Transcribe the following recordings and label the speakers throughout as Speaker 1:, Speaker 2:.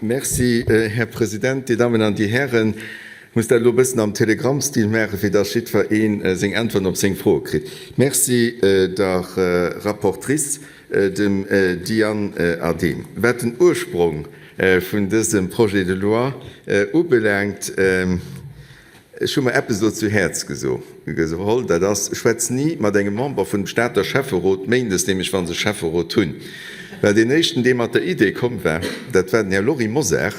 Speaker 1: Merci, Här President, Dir Dammen an Dir Hären. Ech muss dat elo e bëssen am Telegrammstil maachen, fir dass jiddweree seng Äntwerten op seng Froe kritt. Merci der Rapportrice, dem Diane Adehm. Wat den Ursprong vun dësem Projet de loi ubelaangt, Ech hu mer eppes elo zu Häerz geholl, dat ass, Schwätz ni mat engem Member vun dem Stater Schäfferot, méindes nämlech wa se Schäfferot hunn. Well deen éischten, dee mat der Idee komm war, dat war den Här Lory Mosar.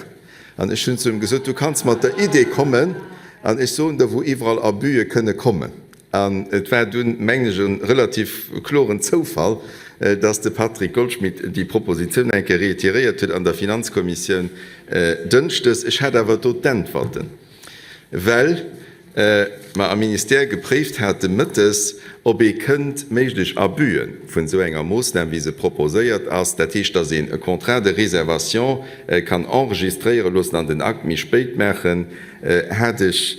Speaker 1: An ech hunn zu him gesot, Du kanns mat der Idee kommen an ech soen der, wou iwwerall Abüe kënne kommen. An et war dunn, mengen ech, e relativ kloren Zoufall, dass de Patrick Goldschmidt déi Propositioun eng Kéier reitiréiert huet an der Finanzkommissioun dënschdes. Ech hat awer do d'Äntwerten. Well mer am Ministère gepréift hate mëttes, ob ee kënnt méiglech Abüe vun esou enger Moossnam, wéi se proposéiert ass, dat heescht, dass een e Contrat de réservation kann enregistréiere loossen an den Akt méi spéit maachen, hat ech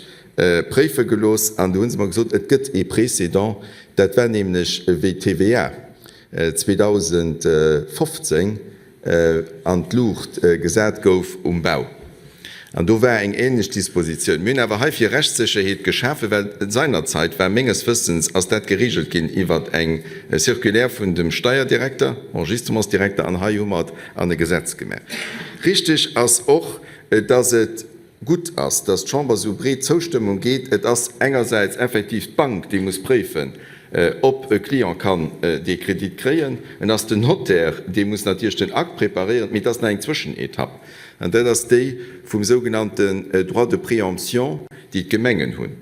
Speaker 1: préife gelooss. An do hu se mer gesot, et gëtt ee Précédent, dat war nämlech wéi d'TVA 2015, an d'Luucht gesat gouf um Bau. An do war eng ähnlech Dispositioun. Mir hunn awer hei fir Rechtssécherheet geschafen, well seinerzeit war, menges Wëssens ass dat geregelt ginn iwwer eng Circulaire vun dem Steierdirekter, Enregistrementsdirekter, an hei hu mer et an e Gesetz gemaach. Richtig ass och, dass et Gutt ass, dass d'Chamber esou breet Zoustëmmung gétt. Et ass engersäits effektiv d'Bank, déi muss préifen, ob e Client kann dee Kredit kréien. Et ass den Notaire, dee muss natierlech den Akt preparéieren. Mee et ass nach eng Zwëschenetapp, an dat ass déi vum sougenannten Droit de préemption, déi d'Gemengen hunn.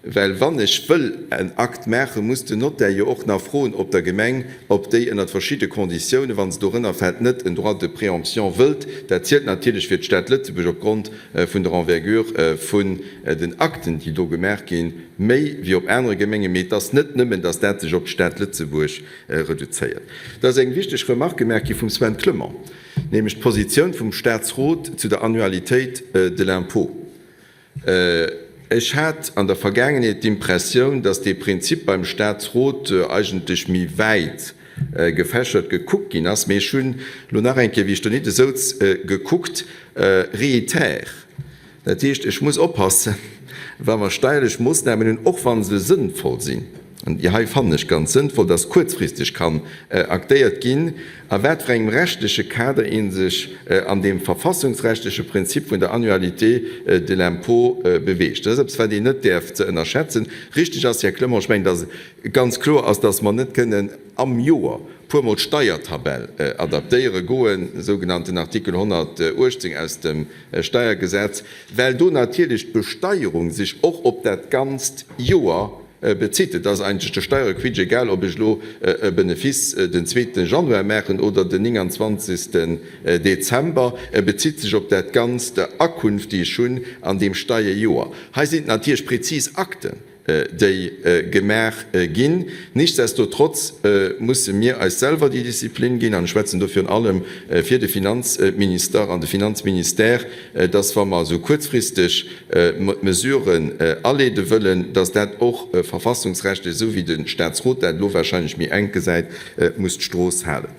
Speaker 1: Well wann ech wëll en Akt maachen, muss den Notaire jo och nach froen op der Gemeng, ob déi ënnert verschidde Konditiounen, wa se dorënner fält, net en Droit de préemption wëllt. Dat zielt natierlech fir d'Stad Lëtzebuerg opgrond vun der Envergure vun den Akten, déi do gemaach ginn, méi wéi op anere Gemengen. Mee et ass net nëmmen, datt dat sech op d'Stad Lëtzebuerg reduzéiert. Et ass eng wichteg Remarque gemaach gi vum Sven Clement, nämlech d'Positioun vum Statsrot zu der Annualitéit de l'impôt. Ech hat an der Vergaangenheet d'Impressioun, dass dee Prinzip beim Statsrot eigentlech méi wäit gefächert gekuckt ginn ass, mee ech hunn elo nach eng Kéier, wéi ech donidde souz, gekuckt, réitère. Dat heescht, ech muss oppassen, wa mer steierlech Moossnamen hunn, och wa se sënnvoll sinn, an déi hei fannen ech ganz sënnvoll, dass kuerzfristeg kann aktéiert ginn, a wat fir engem rechtleche Kader ee sech an deem verfassungsrechtleche Prinzip vun der Annualité de l'impôt beweegt. Dat ass eppes, wat een net däerf ze ënnerschätzen. Richtig ass, Här Clement, ech mengen, dass et ganz kloer ass, dass mer net kënnen am Joer puermol d'Steiertabell adaptéiere goen, sougenannten Artikel 118 aus dem Steiergesetz, well do natierlech d'Besteierung sech och op dat ganzt Joer bezitt. Et ass eigentlech de Steierequitsch egal, ob ech elo e Benefice den zweete Januar maachen oder den 29. Dezember. E bezitt sech op dat ganzt Akunft, déi ech hunn an deem Steierjoer. Hei sinn et natierlech prezis Akten, déi gemaach ginn. Nichtsdestotrotz musse mir eis selwer déi Disziplin ginn, an ech schwätzen do virun allem fir de Finanzminister an de Finanzministère, dass, wa mer esou kuerzfristeg Mesuren aleede wëllen, dass dat och verfassungsrechtlech, esou wéi de Statsrot dat elo wahrscheinlech méi enk gesäit, muss d'Strooss halen.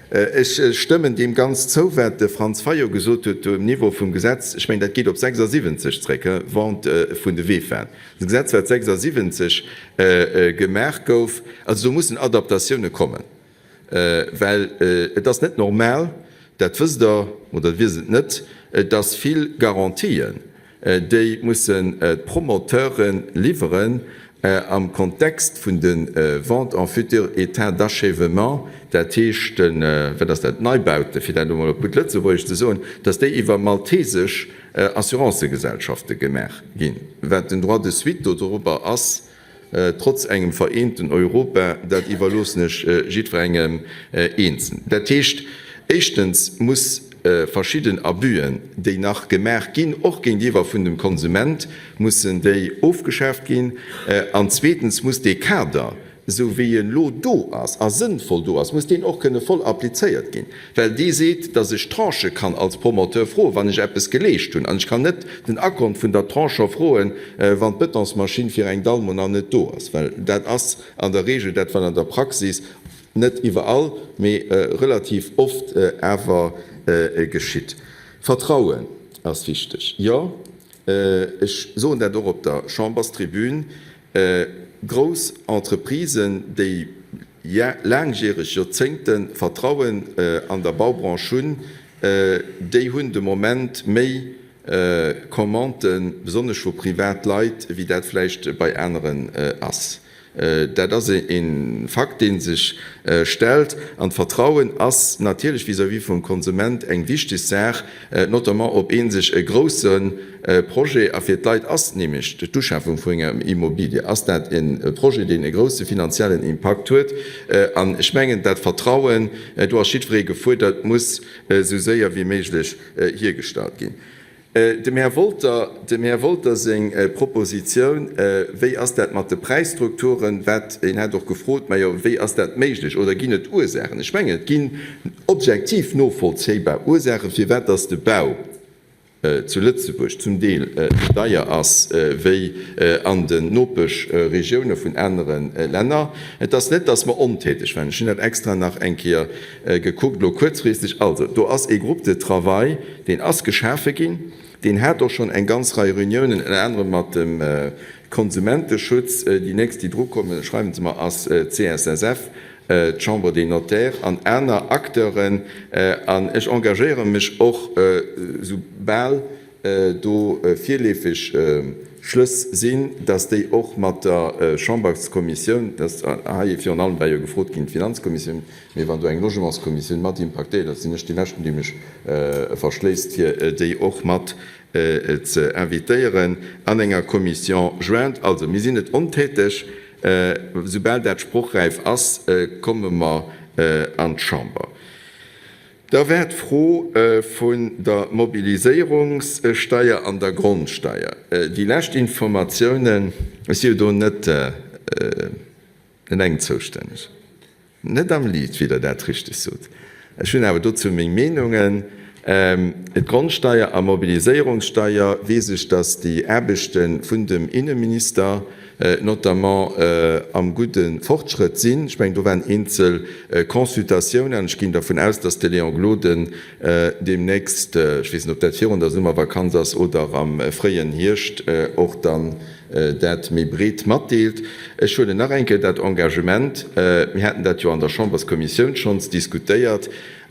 Speaker 1: Ech stëmmen deem ganz zou, wat de Franz Fayot gesot huet um Niveau vum Gesetz. Ech mengen, dat geet op 76 zréck, Vente vun de VEFAen. Dat Gesetz, wat 76 gemaach gouf. Also do mussen Adaptatioune kommen, well et ass net normal, dat wësst Der oder Der wiesst et net, dass vill Garantien, déi mussen d'Promoteure liwweren am Kontext vun de Ventes en futur état d'achèvement, dat heescht, wat ass dat, Neibaute, fir dat elo mol op gutt Lëtzebuergesch ze soen, dass déi iwwer maltesesch Assurancëgesellschafte gemaach ginn. Wat den Droit de suite do dorobber ass, trotz engem vereenten Europa, dat iwwerloossen ech jiddwerengem eenzen. Dat heescht, éischtens muss verschidden Abüen, déi nach gemaach ginn, och géintiwwer vun dem Konsument, mussen déi ofgeschaaft ginn. An zweetens muss dee Kader, esou wéi en elo do ass a sënnvoll do ass, muss deen och kënne voll applizéiert ginn, well dee seet, dass ech Tranchë kann als Promoteur froen, wann ech eppes geleescht hunn, an ech kann net den Akkont vun der Tranche scho froen, wann d'Bëtonsmaschinn fir eng Dall mol nach net do ass, well dat ass an der Regel dat, wat an der Praxis, net iwwerall, mee relativ oft awer geschitt. Vertrauen ass wichteg. Jo, ech soen dat och op der Chamberstribün, Grouss Entreprisen, déi laangjäreg, Joerzéngte Vertrauen an der Baubranche hunn, déi hunn de Moment méi Commanden, besonnesch vu Privatleit, wéi dat vläicht bei aneren ass. Dat ass e Fakt, dee sech stellt. An d'Vertrauen ass natierlech vis-à-vis vum Konsument eng wichteg Saach, notamment ob ee sech e grousse Projet, a fir d'Leit ass nämlech d'Uschafung vun enger Immobilie, ass dat e Projet, deen e grousse finanziellen Impakt huet. An ech mengen, dat Vertrauen, do ass jiddweree gefuerdert, muss esou séier wéi méiglech hiergestallt ginn. Dem Här Wolter, dem Här Wolter seng Propositioun, wéi ass dat mat de Präisstrukturen, wat, hien hat och gefrot, majo, wéi ass dat méiglech oder ginn et Ursaachen? Ech mengen, et ginn objektiv novollzéibar Ursaachen, firwat dass de Bau zu Lëtzebuerg zum Deel méi deier ass wéi an den Nopeschregioune vun anere Länner. Et ass net, dass mer ontäteg waren. Ech hunn dat extra nach eng Kéier gekuckt elo kuerzfristeg. Also, do ass ee Groupe de travail, deen ass geschafe ginn, deen hat och schonn eng ganz Rei Reuniounen, ënner anerem mat dem Konsumenteschutz. Déi nächst, déi drukommen, schreiwen se mer, ass d'CSSF, d'Chambre des Notaires an aner Acteuren. An ech engagéiere mech och, soubal do virleefeg Schlëss sinn, dass déi och mat der Chamberskommissioun, dass hei virun allem war jo gefrot ginn d'Finanzkommissioun, mee wann do eng Logementskommissioun mat impaktéiert ass, sinn ech dee Leschten, dee mech verschléisst, fir déi och mat ze invitéieren an enger Commission jointe. Also, mir sinn net ontäteg. Soubal dat sprochräif ass, komme mer an d'Chamber. Da war d'Fro vun der Mobiliséierungssteier an der Grondsteier. Déi lescht Informatiounen, ech si jo do net eleng zoustänneg, net am Lead, wéi Der dat richteg sot, ech hunn awer dozou meng Meenungen. D'Grondsteier a Mobiliséierungssteier, weess ech, datt déi Aarbechte vun dem Inneminister notamment am gudde Fortschrëtt sinn. Ech mengen, do waren eenzel Consultatiounen an ech ginn dervun aus, dass de Léon Gloden deemnächst, ech weess net, ob dat virun der Summervakanz ass oder am fréien Hierscht, och dann dat méi breet matdeelt. Ech huelen nach eng Kéier dat Engagement, mir haten dat jo an der Chamberskommissioun schonns diskutéiert,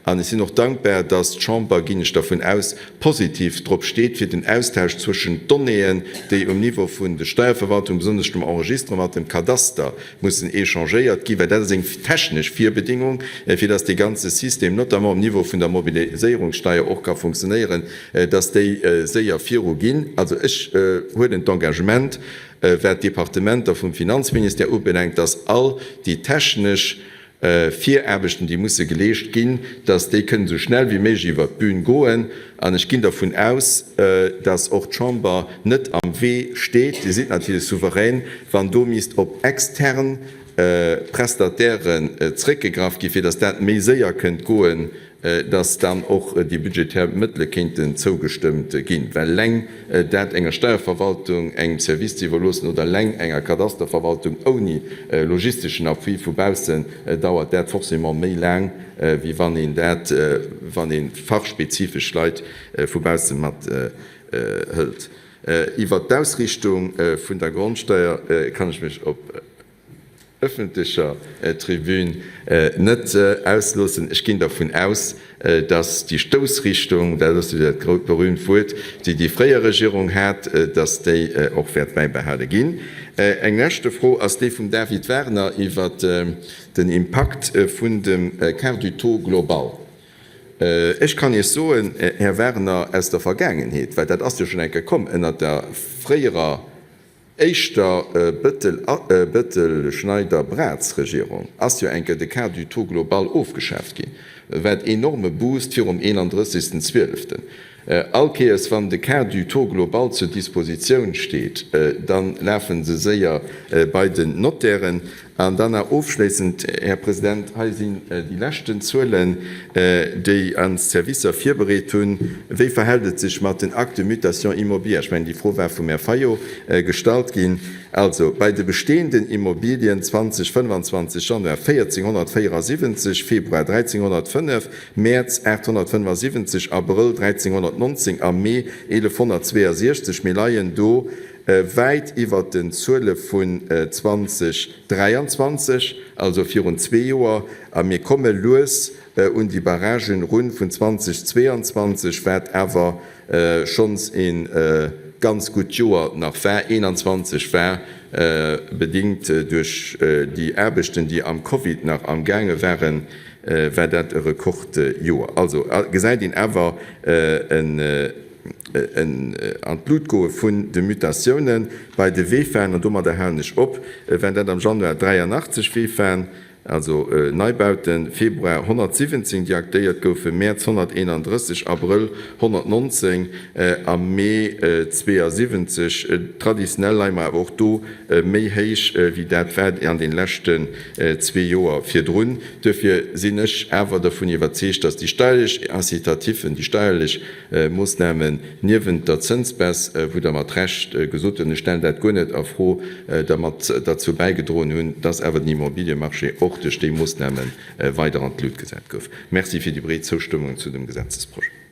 Speaker 1: An ech sinn och dankbar, dass d'Chamber, ginn ech dervun aus, positiv drop steet, fir den Austausch zwëschent Donnéeën, déi um Niveau vun de Steierverwaltung, besonnesch dem Enregistrement mat dem Kadaster, mussen échangéiert ginn, well dat ass eng technesch Virbedingung, fir dass dee ganze System, notamment um Niveau vun der Mobiliséierungssteier, och ka funktionéieren, dass déi séier viruginn. Also ech huelen d'Engagement, wat d'Departementer vum Finanzministère ubelaangt, dass all déi technesch Viraarbechten, déi musse geleescht ginn, dass déi kënnen esou schnell wéi méiglech iwwert d'Bühn goen. An ech ginn dervun aus, dass och d'Chamber net am Wee steet, Dir sidd natierlech souverän, wann do misst op extern Prestatairen zréckgegraff ginn, fir dass dat méi séier kënnt goen, dass dann och déi budgetär Mëttele kéinten zougestëmmt ginn, well eleng dat enger Steierverwaltung, engem Service ze iwwerloossen oder eleng enger Kadasterverwaltung ouni logisteschen Appui vu baussen, dauert dat forcément méi laang, wéi wann een dat, wann ee fachspezifesch Leit vu bausse mat hëlt. Iwwert d'Ausrichtung vun der Grondsteier kann ech mech op ëffentlecher Tribün net ausloossen. Ech ginn dervun aus, datt déi Stoussrichtung, dat ass jo dat grout berühmt Wuert, déi déi fréier Regierung hat, datt déi och wäert bäibehale ginn. Eng leschte Fro ass déi vum David Wagner iwwert den Impakt vun dem Quart du taux global. Ech kann Iech soen, Här Wagner, aus der Vergaangenheet, well dat ass jo schonn eng Kéier komm ënnert der fréierer, Éischter Bettel-Schneider-Braz-Regierung ass jo eng Kéier de Quart du taux global ofgeschaaft ginn, wat enorme Boost virum 31. Zwieleften. All Kéiers wann de Quart du taux global zur Dispositioun steet, da lafe se séier bei den Notairen. An dann nach ofschléissend, Här President, hei sinn déi leschten Zuelen, déi ons Servicer virbereet hunn. Wéi verhält et sech mat den Actes de mutation immobilière? Ech mengen, déi Fro war vum Här Fayot gestallt ginn. Also, bei de bestehenden Immobilien 2025, Januar 1.474, Februar 1.305, Mäerz 875, Abrëll 1.389. 119, am Mee 1.162. Mir leien do wäit iwwert den Zuele vun 2023, also virun zwee Joer, a mir komme lues un déi Barragen erun vun 2022, wat awer schonns e ganz gutt Joer nach war. 21 war bedingt duerch déi Aarbechten, déi am Covid nach am gaange waren, war dat e Rekordjoer. Also gesäit een awer en an d'Lut goe vun de Mutatiounen bei de VEFAen, an domadder halen ech op, waren dat am Januar 83 VEFAen, Also Neibauten, Februar 117, déi aktéiert goufen, Mäerz 131, Abrëll 119 a Mee 72. Traditionell leie mer awer och do méi héich, wéi dat war an de leschten zwee Joer virdrun. Duerfir sinn ech awer dervun iwwerzeegt, dass déi steierlech Incitatifen, déi steierlech Moossnamen niewent der Zënsbaisse, wou Der mat Recht gesot hutt, an ech stellen dat guer net a Fro, dermat derzou bäigedroen hunn, dass awer den Immobiliemarché och duerch déi Moossname weider an d'Lut gesat gouf. Merci fir déi breet Zoustëmmung zu dem Gesetzesprojet.